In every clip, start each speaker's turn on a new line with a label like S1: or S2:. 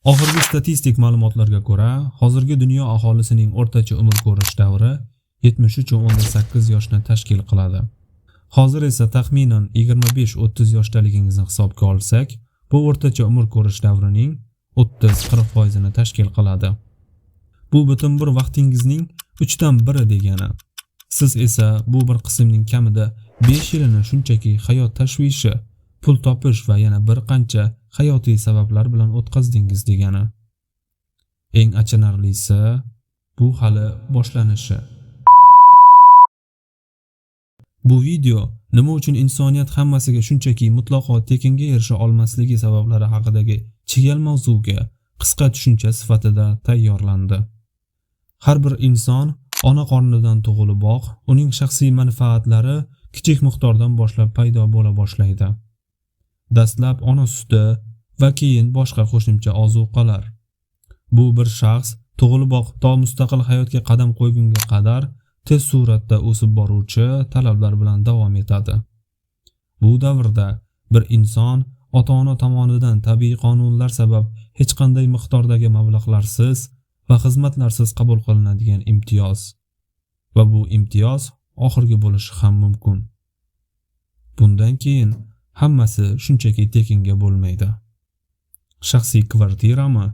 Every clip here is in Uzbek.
S1: Oxirgi statistik ma'lumotlarga ko'ra, hozirgi dunyo aholisining o'rtacha umr ko'rish davri 73,8 yoshni tashkil qiladi. Hozir esa taxminan 25-30 yoshdaligingizni hisobga olsak, bu o'rtacha umr ko'rish davrining 30-40% ni tashkil qiladi. Bu butun bir vaqtingizning 1/3 degani. Siz esa bu bir qismning kamida 5 yilini shunchaki hayot tashvishi, pul topish va yana bir qancha hayotiy sabablar bilan o'tkazdingiz degani. Eng achinarlisi, bu hali boshlanishi. Bu video nima uchun insoniyat hammasiga shunchaki mutlaqo tekinga erisha olmasligi sabablari haqidagi chigal mavzuga qisqa tushuncha sifatida tayyorlandi. Har bir inson ona qornidan tug'iliboq uning shaxsiy manfaatlari kichik miqdordan boshlab paydo bo'la boshlaydi. Dastlab ona suti va keyin boshqa qo'shimcha ozuqalar. Bu bir shaxs tug'iliboq to mustaqil hayotga qadam qo'ygunga qadar tez sur'atda o'sib boruvchi talablar bilan davom etadi. Bu davrda bir inson ota-ona tomonidan tabiiy qonunlar sabab hech qanday miqdordagi mablag'larsiz va xizmatlarsiz qabul qilinadigan imtiyoz va bu imtiyoz oxirgi bo'lishi ham mumkin. Bundan keyin hammasi shunchaki tekinga bo'lmaydi. Shaxsiy kvartirami?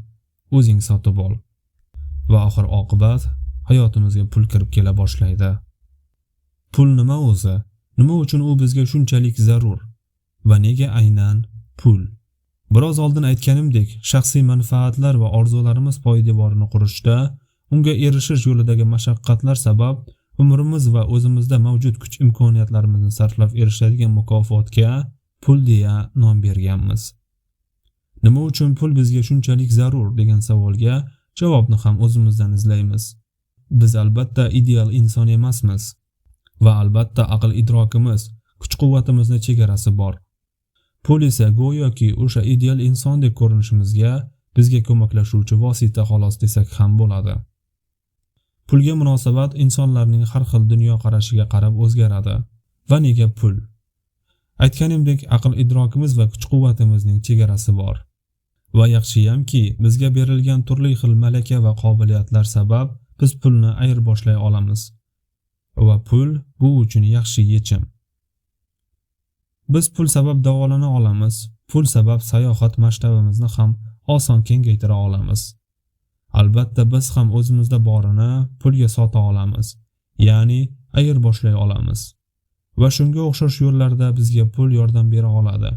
S1: O'zing sotib ol. Va oxir oqibat hayotimizga pul kirib kela boshlaydi. Pul nima o'zi? Nima uchun u bizga shunchalik zarur? Va nega aynan pul? Biroz oldin aytganimdek, shaxsiy manfaatlar va orzularimiz poydevorini qurishda, unga erishish yo'lidagi mashaqqatlar sabab umrimiz va o'zimizda mavjud kuch imkoniyatlarimizni sarflab erishadigan mukofotga pul deya nom berganmiz. Nima uchun pul bizga shunchalik zarur degan savolga javobni ham o'zimizdan izlaymiz. Biz albatta ideal inson emasmiz va albatta aql idrokimiz, kuch-quvvatimizni chegarasi bor. Pul esa go'yoki o'sha ideal insondek ko'rinishimizga bizga ko'maklashuvchi vosita xolos desak ham bo'ladi. Pulga munosabat insonlarning har xil dunyoqarashiga qarab o'zgaradi. Va nega pul? Aytganimdek, aql idrokimiz va kuch-quvvatimizning chegarasi bor. Va yaxshiyamki, bizga berilgan turli xil malaka va qobiliyatlar sabab biz pulni ayirboshlay olamiz. Va pul bu uchun yaxshi yechim. Biz pul sabab davolana olamiz, pul sabab sayohat masshtabimizni ham oson kengaytira olamiz. Albatta biz ham o'zimizda borini pulga sota olamiz, ya'ni ayirboshlay olamiz. Va shunga o'xshash yo'llarda bizga pul yordam bera oladi.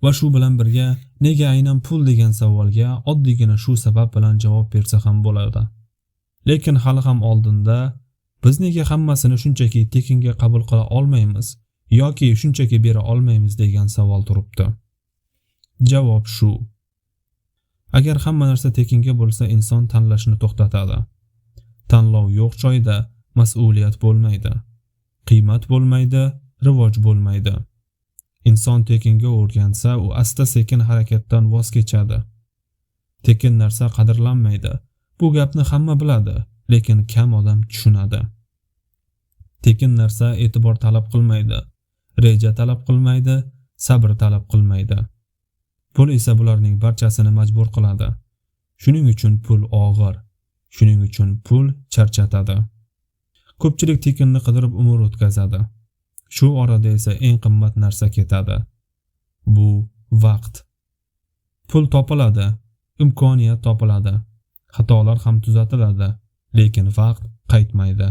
S1: Va shu bilan birga nega aynan pul degan savolga oddiygina shu sabab bilan javob bersa ham bo'ladi. Lekin hali ham oldinda biz nega hammasini shunchaki tekinga qabul qila olmaymiz yoki shunchaki bera olmaymiz degan savol turibdi. Javob shu. Agar hamma narsa tekinga bo'lsa, inson tanlashni to'xtatadi. Tanlov yo'q joyda mas'uliyat bo'lmaydi. Qiymat bo'lmaydi, rivoj bo'lmaydi. Inson tekinga o'rgansa, u asta-sekin harakatdan voz kechadi. Tekin narsa qadrlanmaydi. Bu gapni hamma biladi, lekin kam odam tushunadi. Tekin narsa e'tibor talab qilmaydi, reja talab qilmaydi, sabr talab qilmaydi. Pul esa bularning barchasini majbur qiladi. Shuning uchun pul og'ir, shuning uchun pul charchatadi. Ko'pchilik tekinni qidirib umr o'tkazadi. Shu orada esa eng qimmat narsa ketadi. Bu vaqt. Pul topiladi, imkoniyat topiladi, xatolar ham tuzatiladi, lekin vaqt qaytmaydi.